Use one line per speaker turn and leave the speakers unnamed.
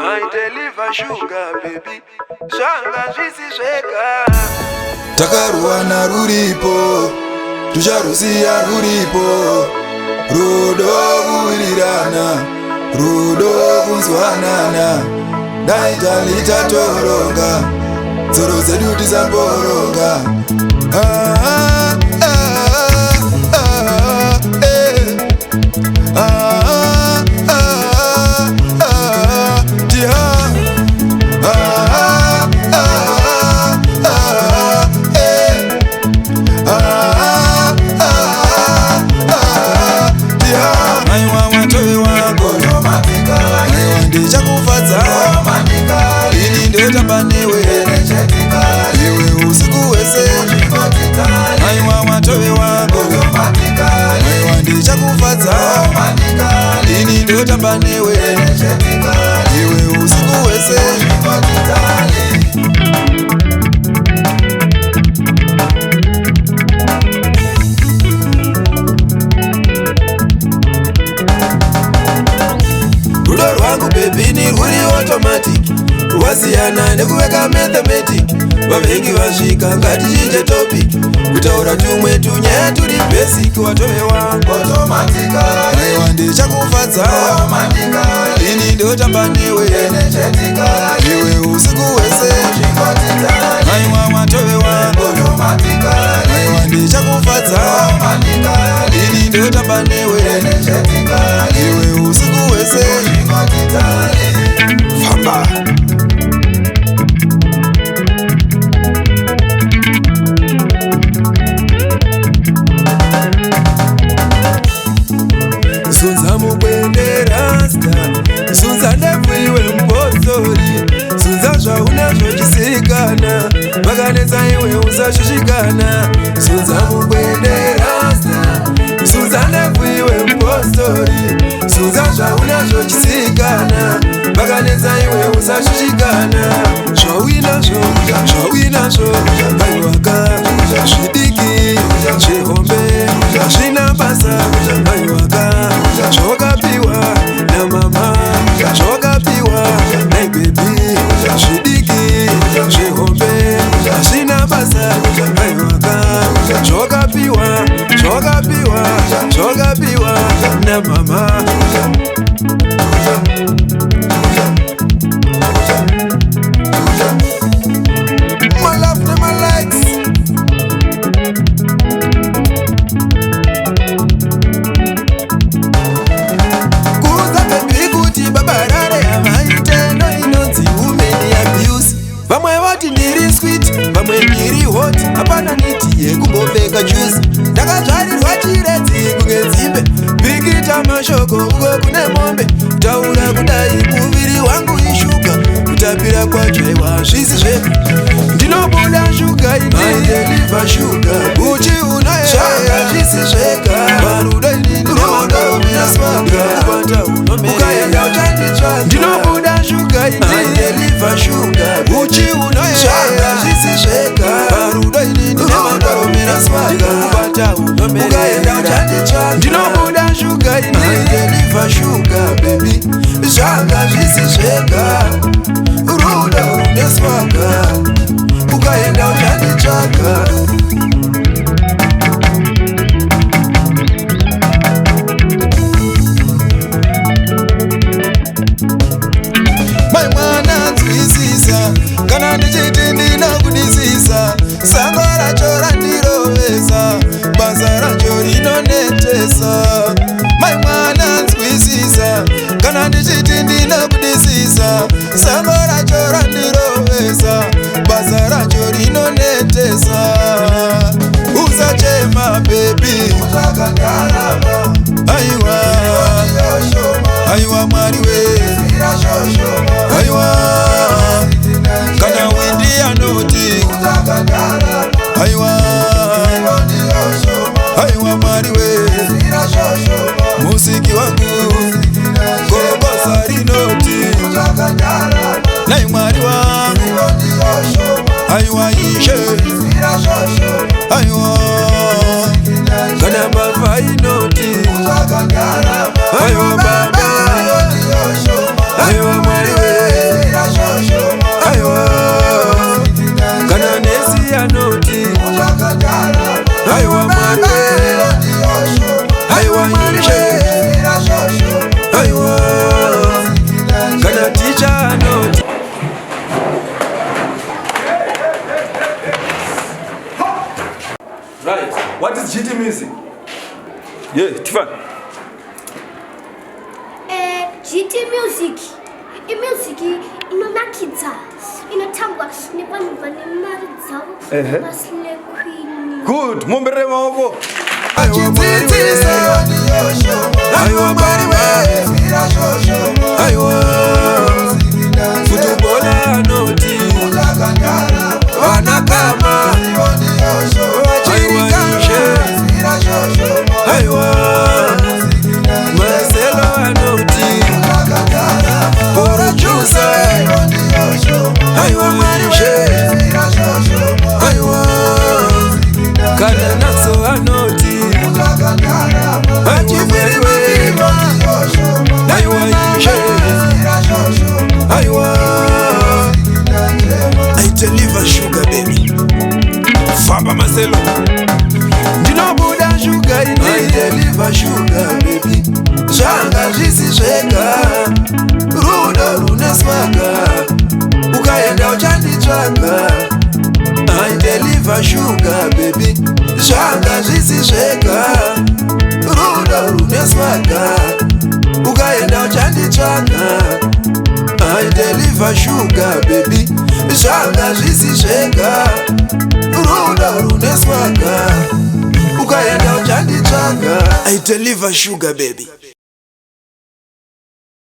I deliver sugar, baby. Zvanga zvisi zvega.
Takaruwana ruripo, tucharusiya ruripo. Rudo kuwirirana, rudo kunzwanana. Dai talitatoronga tsoro dzedu tisamboronga. Ah, ah, ah, eh. Ah, ah, ah, yeah. Ah, ah, ah, eh. Ah, ah, ah, yeah. Aiwa, watove wangu, aiwa, ndichakufadza ini, ndotamba newe iwe usiku wese. Aiwa, watove wangu, aiwa, ndichakufadza ini, ndotamba newe iwe usiku wese. Rudo rwangu, baby, ni rwuri automatic, rwasiyana nekuveka mathematic. Vavengi vasvika, ngatichinje topic, kutaura tumwe tunyaya turi basic. Watove wangu, aiwa, ndichakufadza ini, ndotamba newe iwe usiku wese. Aiwa, watove wangu, aiwa, ndichakufadza ini, ndotamba newe iwe usiku wese. Famba. Zunza mukwende rasta, zunza ndebvu iwe mupostori, zunza zvaunazvo chisikana, vakanetsa iwe usashushikana. Zunza mukwende rasta, zunza ndebvu iwe mupostori, zunza zvaunazvo chisikana, vakanetsa iwe usashushikana. Zvauinazvo, zvauinazvo, aiwaka, zvidiki zvihombe hazvina basa, aiwaka. Zvawakapiwa namama, zvawakapiwa naibaby, zvidiki zvihombe hazvina basa, aiwaka. Zvawakapiwa, zvawakapiwa, zvawakapiwa namama. My love and my likes. Kuudza baby kuti Baba Harare havaite no inonzi women abuse. Vamwe vati ndiri sweet, vamwe ndiri hot, hapana need yekumbopfeka juice. Ndakazvarirwa Chiredzi kunge nzimbe, pikita mashoko uko kune mombe. Taura kudai, muviri wangu ishuga, kutapira kwacho aiwa zvisi zvega. Ndinobuda shuga ini, deliver sugar, uchi unoyera, zvisi zvega. Parudo inini rudo ndikubata, ukaenda uchanditsvaga. Ndinobuda shuga ini, deliver sugar, uchi unoyera, zvisi zvega. Parudo inini ndikubata, ukaenda uchanditsvaga. Ndinobuda shuga ini, deliver sugar, baby, zvanga zvisi zvega. Rudo runeswaga, ukaenda uchanditsvaga. Mai mwana, nzwisisa kana ndichiti ndinokudisisa. Sango racho randirovesa, basa racho rinonetesa. Mai mwana, nzwisisa kana ndichiti ndinokudisisa. Sango racho randirovesa, basa racho rinonetesa. Usachema, baby, aiwa, aiwa, Mwari we, aiwa. Kana windi anoti aiwa, aiwa, Mwari we, musiki wangu, korobosa rinoti nai Mwari wangu, aiwa, ishe, aiwa. Kana mbavha inoti aiwa, baba.
Jiti Music. Ye, Tiffany.
GT Music imusic inonakidza, inotambwa nevanhu vane mari dzavo, maslay queen.
Good. Muomberere maoko.
Achidzidzisa. Aiwa Mwari we. Aiwa.
Footballer anoti
Vanakama.
Aiwa ishe. Aiwa. Marcelo anoti
Producer.
Aiwa
Mwari
ishe.
we.
Aiwa. Kana naso anoti Aiwa Mwari we. Aiwa ishe. Aiwa.
I deliver sugar, baby.
Famba, Marcelo.
Ndinobuda shuga ini. I deliver sugar, baby. Zvanga zvisi zvega. Rudo rune swagger. Ukaenda uchanditsvaga. I deliver sugar, baby. Zvanga zvisi zvega. Rudo rune swagger. Ukaenda uchanditsvaga. I deliver sugar, baby. Zvanga zvisi zvega. Rudo rune swagger. Ukaenda uchanditsvaga. I deliver sugar, baby.